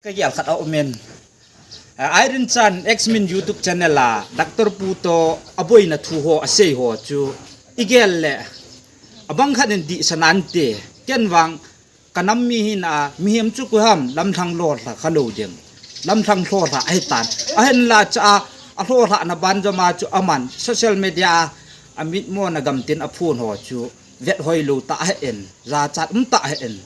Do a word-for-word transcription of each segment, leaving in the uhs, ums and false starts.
Ka gel khat a um in. Ah, Irene Chan X-Min YouTube channel a Doctor Pu to aboina thu ho asei ho chu i gel le abang khat in dih sanante ken vang ka nam mi hin a mihem chu ku ham lamthang lo hla kha lo ding. Lamthang lo hla ahi tan. Ahin la cha a, a lo hla na ban joma chu aman social media a, a mit mo na gamtin a phun ho chu vet hoi lo ta ahi in, jachat um ta ahi in.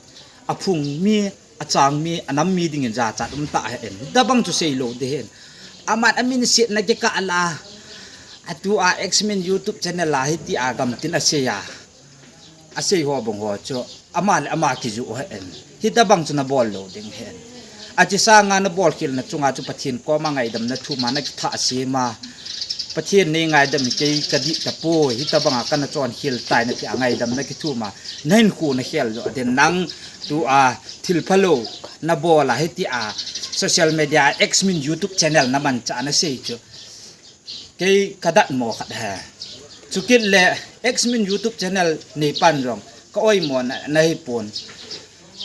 A phung mi, a chang mi, a nam mi dingin jachat um ta ahi in. Dabang chu sei lo de hin. Aman a min siet na ke ka la. A tu a X-Min YouTube channel a hiti a gamtin a sei a. A sei ho bang ho chu. Ama le ama kiju ahi in. Hita bang chu na bol lo ding hin. A chi sanga na bol khel na chunga chu Pathen koma ngaidam na thuma na kitha a sema. Pathen nei ngaidam kei ka dih ta poi. Hita banga ka na chon khel tai na ti a ngaidam na kithuma. Na hin khu na khel jo. Den nang tu a thil phalo na bol a hiti a social media X-Min YouTube channel na man cha na sei chu. Kei ka dat mo khat he. Chukit le X-Min YouTube channel nei pan jong ka oi mo na, na hi pon.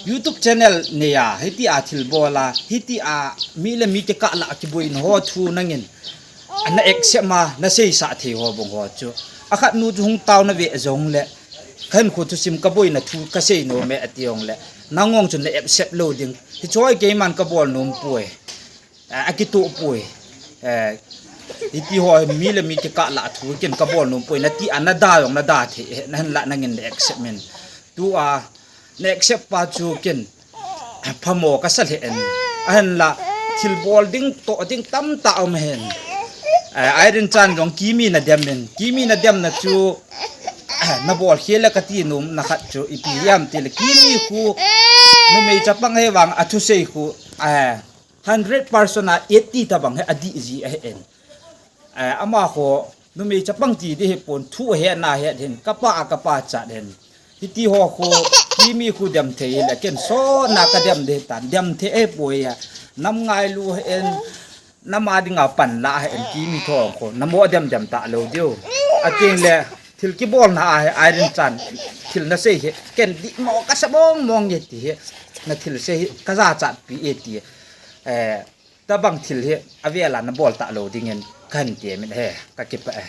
YouTube channel nei a, hiti a thil bol a, hiti a mi le mi ke ka la ki boi na ho thu nangin. Ana accept ma, na sei sa thei ho bang ho chu. A khat nu chu hung tau na ve jong le. Khan khu chu sim ka boi na thu ka sei no me ati jong le. Nangong chu na accept lo ding. Hi choi kei man ka bol nom poi. Eh, a kituh poi. Eh, hiti ho mi le mi ke ka la thu ken ka bol nom poi. Na ti a na da jong na da thei. Eh, na hin la nangin na accept min. Tu a, na accept pa chu ken. Phamo ka sa le en. Ahin la, thil bol ding to ding tam ta um hen. Eh, Irene Chan jong kimi na dem min. Kimi na dem na chu, eh, na bol khel le ka ti nom na khat chu. Ipi yam ti le kimi khu. Numei chapang he vang a thu sei khu. Eh, hundred percent a eighty tabang he adih ji ahi en. Eh, ama ho, numei chapang ti di he pon thu he na he hin, ka pa a ka pa cha den. Hiti ho khu, kimi khu dem thei le ken so na ka dem de tan, dem thei e poi a. Nam ngai lu he en, nama dinga pan la he en, kimi tho khu, na mo dem dem ta lo diu. A tin le, thil ki bol na a he, Irene Chan, thil na sei he, ken di mo ka sa bong mong ye ti he, na thil sei he, ka ja chat pi e ti. Eh, Tabang thil hi, a vela na bol ta lo dingin, kan ti min he, ka kipa e.